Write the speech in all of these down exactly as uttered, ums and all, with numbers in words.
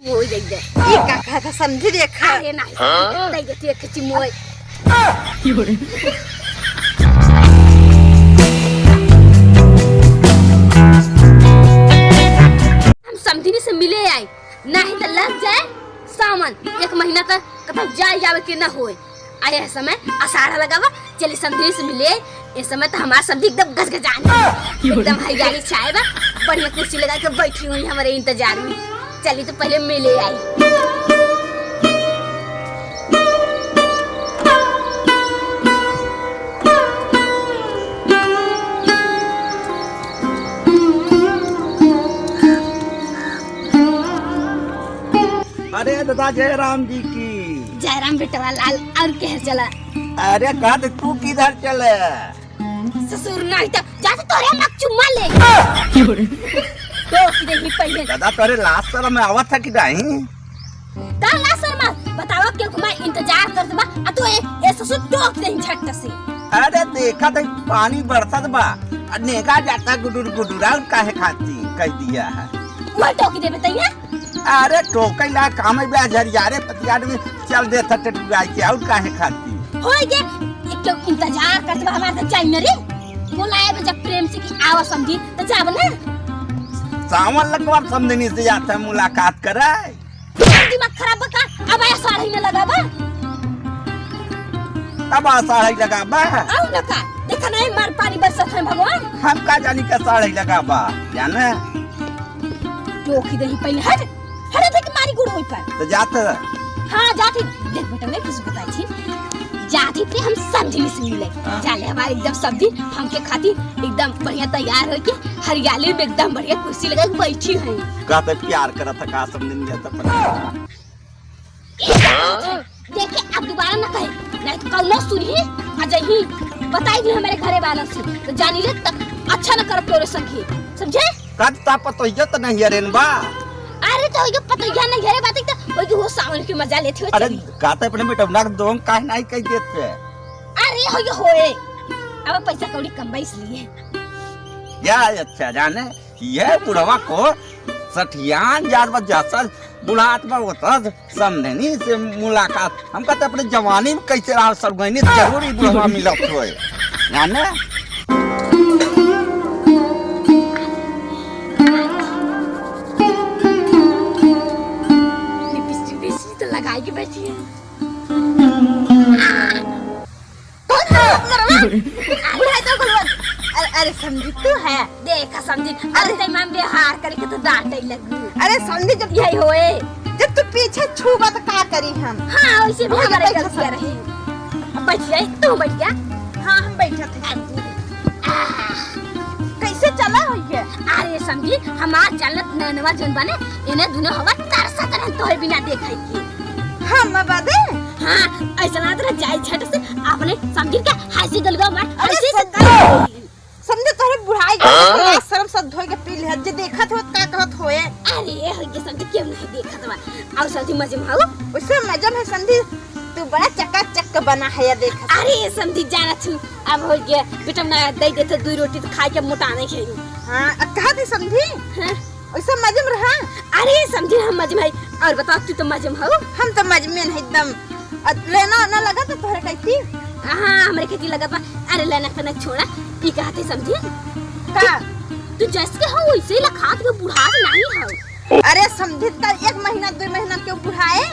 मोई दे दे। ई का कहत ह समधी देखा। अरे नाही, हाँ? दे दे तू एक चिमोई। हम समधिनी से मिले आई, नाही त लग जाए सावन, एक महीना तक कतौ जाए आवे के न होए। आ यह समय आषाढ़ लगा बा, चली समधी से मिले। ये समय तो हमार समधी एकदम गजगजान है, एकदम हरियाली छाए बा, बढ़िया कुर्सी लगा के बैठी हुई हमारे इंतजार में। चली तो पहले मिले आई। अरे दादा, जय राम जी की। जय राम बेटवा लाल, और कह चला? अरे का दे, तू किधर चले? ससुर नहीं तो जाते तोरे हम चुम्मा ले। तो की नहीं पहले। दादा, तोरे लाज शरम आवत है कि नहीं? का लाज शरम? बतावा के तुम्हार इंतजार करत बा, आ तू ए, ए ससुर टोक दे झट से। अरे देखा तो पानी बरसत बा, आ नेगा जाता गुडुर गुडुर, और काहे खाती कह दिया है? वह टोकी दे बताइए। अरे टोकई ला काम है बे, झरियारे पतियार में चल दे था टटुआई के, और काहे खाती? होई गे, एक तो इंतजार करत बा हमार तो जाई न रे। बोलाए बे जब प्रेम से कि आवा समधी, तो जाब ना। सावन लगवा समधिनी से जाता है मुलाकात कराए। दिमाग खराब बा का? अब आया साढ़े न लगा बा। अब आ साढ़े लगा बा। आऊ न का? देखा नहीं मार पानी बरसत है भगवान। हम का जानी का साढ़े लगा बा, जाने? टोकी दही पहले हट, हट देख मारी गुड़ होई पर। तो जात। हाँ, जात ही। देख बेटा, मैं कुछ बताई थी। जात ही पे हम समधिनी से मिले। हाँ। जाले हमारे एकदम समधी, हमके खातिर एकदम बढ़िया तैयार होके हरियाली में एकदम बढ़िया कुर्सी लगा के बैठी है। का तो प्यार करत है का समधिनी, या तो पता। देखे, अब दोबारा न कहे, नहीं तो कौनो सुनही, आ जही, बताई दी हमारे घरे वाला से, तो जानी ले तक अच्छा न करब तोरे संगे, समझे? का ता पतोहिया तो नहीं हरेन बा। अरे तो ये पतोहिया नहीं हरे बात तो, वो जो हो सावन के मजा लेते हो अरे, चली। का तो अपने बेटवना के दोंग काहे नहीं कह देते? अरे हो ये होए, अब पैसा कौड़ी कम बा इसलिए। या अच्छा जाने, ये बुढ़वा को सठियान जात बा, जैसा बुढ़ात बा, वो तो समधिनी से मुलाकात। हमका तो अपने जवानी में कैसे रहा, सब गईनी जरूर ही बुढ़वा मिलत होए, जाने? लिपस्टिक, लिपस्टिक तो लगाई के बैठी है। कौन है? बुढ़ा तो बोलवा। अरे, अरे समधी तू है? देखा समधी, अरे अरे। तै माम व्यवहार करे के तो डांटे लगी। अरे समधी जब यही होए। जब तू पीछे छूबा तो का करी हम? हाँ, वैसे भी और हमारे बैठा गलतियाँ समधी। रही। अब बैठ जाए, तू बैठ जा। हाँ, हम बैठा थे समधी। आह। कैसे चला होई है? अरे समधी, हमार जन्नत नैनवा जौन बने, इन्हें दुनो हवा तरसत रहन तोहे बिना देखे के। हम बदे? हाँ, ऐसा लागत रहा जाए झट से अपने समधी के हंसी गलवा मार, अरे हंसी से समधी। गलवा। समधी तोहरे बुढ़ाई के हाँ? लाज शरम सब धोए के पी ले, जे देखत होत का कहत होए। अरे, ये हो गया समधी, क्यों नहीं देखत बा? और समधी मजे में हो? वैसे मजे में समधी, तू बड़ा चकाचक बना है, ये देख। अरे, समधी जाना छू, अब हो गया, बेटा ना दे दे तो दो रोटी तो खाए के मोटा नहीं है। हाँ, अब कहा थी समधी? हाँ? वैसे मजे में रहा? अरे समधी, हम मजे में हई। और बताओ, तू तो मजे में हो? हम तो मजे में हई एकदम। अ, लेना ना लगा तो तोहरे कहती? हाँ, हमरे कहती लगा बा। अरे लेना के ना छोड़ा, ई कहते समधी? का? तू जैसे हो वैसे ही लखात के बुढ़ात नहीं हो। अरे समधी, त एक महीना दो महीना क्यों बुढ़ाए?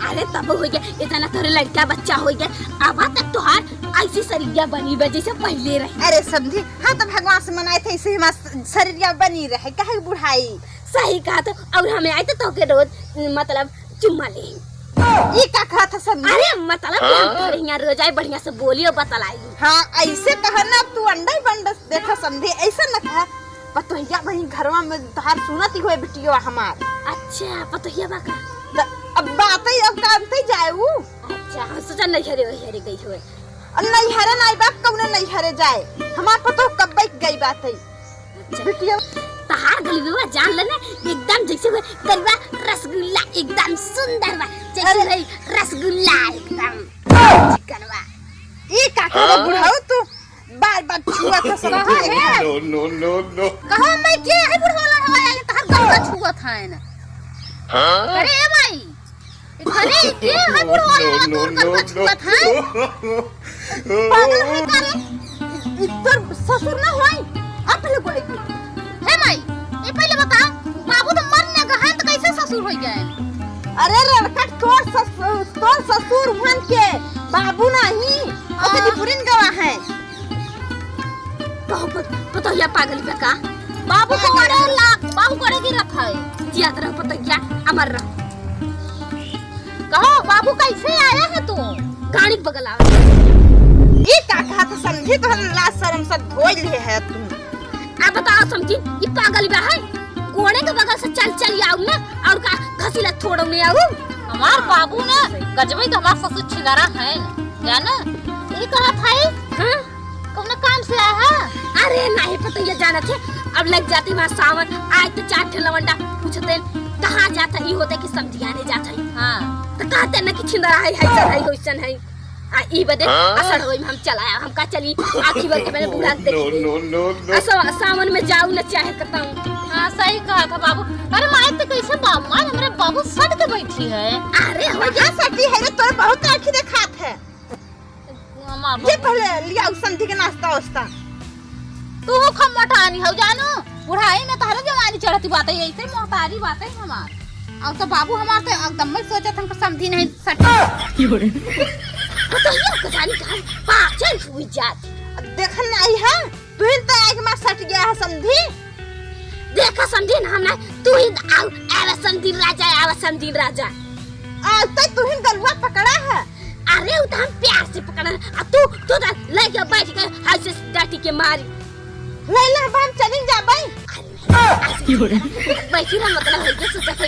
अरे तब हो गया, इतना तोहरे लड़का बच्चा हो गया, अब तक तोहार ऐसी सरिया बनी बा जैसे पहले रही। अरे समधी, हाँ तो भगवान से मनाए थे, इसे हमार सरिया बनी रहे, काहे बुढ़ाई? सही कहा तो, और हमें आए तो तोके रोज, मतलब, चुम्मा ले। ई का कहा था समधी? अरे, मतलब कि हम हाँ? तोरे हियाँ रोज आए, बढ़िया से बोली और बतलाई। हाँ, ऐसे कहा ना, अब तू अंडा ही बंडा देखा समधी, ऐसा न कहा। पतोहिया वहीं घरवा में तोहार सुनत ही होए बिटिया हमार। अच्छा, पतोहिया बा का? त अब बात ही अब काम ते जाए ऊ। अच्छा, हम सोचा नैहरे वैहरे गई होए। अब नैहरे नाई बाप, कौने नैहरे जाए? हमार पतोह कब बैठ गई बात है। बिटिया। तहार गलबा जान लेने, एकदम जैसे हुए कलवा रसगुल्ला, एकदम सुंदर बा, जैसे अरे। हुए रसगुल्ला एकदम चिकन बा। ई का करे हाँ? बुढ़ऊ तू बार बार छुआ था सब कहाँ चीज है? एकदम। No, no, no, no। कहाँ मैं के है बुढ़वा लड़वा आए, तहार गलबा छुआ था ना। अरे ए माई, अरे के है बुढ़वा वाला तोर कर कछुआत है? पागल है का रे? ई तोर ससुर ना होई? अब पहले बोले की। हे माई, ये पहले बता, बाबू तो मर न गए हैं तो कैसे ससुर हो गए? अरे लड़का, तोर ससुर, तोर ससुर मन के बाबू नहीं, ओके हाँ। दिपुरिन गवा है। कहो प-, पतोहिया पागल बा का? बाबू को पागल। अरे ला, बाबू करे की रखा है। जियात रहो पतोहिया, अमर रहो। कहो बाबू कैसे आया है तू? गाड़ी के बगल आवे। ई का कहा था समधी, तोहर लाज शरम सब धोई ले है तू। अब बताओ समधी, ई पागल बा है? गोड़े के बगल से चल चल आऊ ना, और का घसीला थोड़ो नहीं आऊ? हमार बाबू ना गजबे के हमार ससुर छिनारा है, जाना? ई कहा था ई? हाँ? कौनो काम से आया है? अरे नहीं पता ये जानत है, अब लग जाती वहाँ सावन, आज तो चार ठे लवंडा पूछते कहाँ जाता, ई होते कि समधियाने जाता है। हाँ। तो कहते ना कि छिंदरा है, है, है, होइसन है। आ ई बदे हाँ? असड़ होई में हम चलाया, हम का चली, आखी बन के मैंने बूढ़ा देख ली। No, no, no। आ सा-, सावन में जाऊ न चाहे कतऊ। हाँ, सही कहा था बाबू। अरे माई, तो कैसे बाबू, माई, हमारे बाबू सट के बैठी है। अरे हो गया सटी है रे, तोर बहुत आँखी देखात है। हमार ये बाबू। पहले लिया उस समधी के नाश्ता वास्ता। तू हो खम्मटानी हो जानू, बुढ़ाई में तहरा जवानी चढ़ती बात है, ऐसे मोहतारी बात है हमार। अब तो बाबू हमार तो एकदम में सोचत हमको समधी नहीं सटी। तो ये कहानी कहाँ पाछे हुई जात। अब देख नहीं है, तू ही तो आग में सट गया है समधी। देखा समधी ना, हम ना, तू ही आव, आवा समधी राजा, आवा समधी राजा। आज तक तू ही गलुआ पकड़ा है। अरे, उ तो हम प्यार से पकड़ा है। आ तू, तू तो लेके बैठ के हाथ से डांटी के मारी। ले ले, अब हम चलिन जाबे। अरे, ऐसे बैठी ना, मतलब है, ये सोचा था,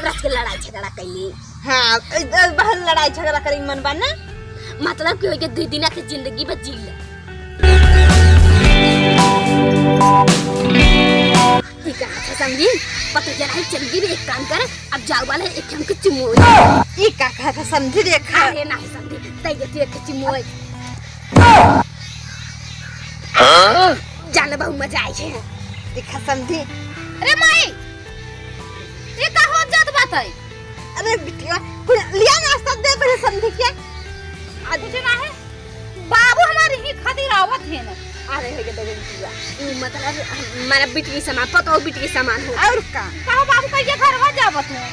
रच के लड़ाई झगड़ा कैली। हाँ, ए, ए, बहुत लड़ाई झगड़ा करे मन बा ना। मतलब कि हो गया, दो दिन के जिंदगी बस जी ले। ई का था समधी, पता चला है चल गई, एक काम कर, अब जाओ वाला एक हमके चुमो। ई का कहा था समधी, देखा। अरे नहीं समधी, तै देती एक चुमो। जान बहू मजा आई है। देखा समधी। अरे माई, ये का हो जात बात है? अरे बिटिया, कुछ लिया नाश्ता दे बड़े समधी के। आज कुछ ना है। बाबू हमारे ही खातिर आवत है ना। अरे हो गए बहन बिटिया। ई मतलब हमारा बिटिया समान, पतोह बिटिया समान हो। और का? कहो बाबू कहिए घर में जावत है।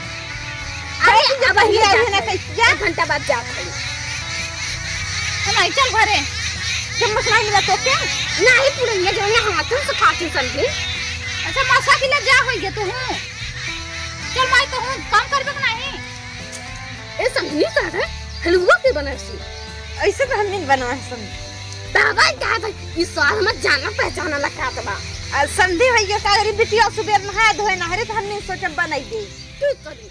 अरे अब ही जात है। एक घंटा बाद जात है। नहीं, चल घरे। जब मसला मिला तो क्या? नहीं, पूरे ये जो यहाँ तुम से खाती समधी। अच्छा, मसा के लिए जा होइए तू हूँ। चल माई, तो हूँ काम करबे के नहीं। ए समधी, का है? हलवा के बनासी? ऐसे तो हम नहीं बनवा है समधी। दादा, का था? ई स्वाद में जाना पहचाना लगा बा। आ समधी भैया का रे बिटिया सुबेर नहा धोए नहरे तो हम नहीं सोचे बनाई दे। तू करी।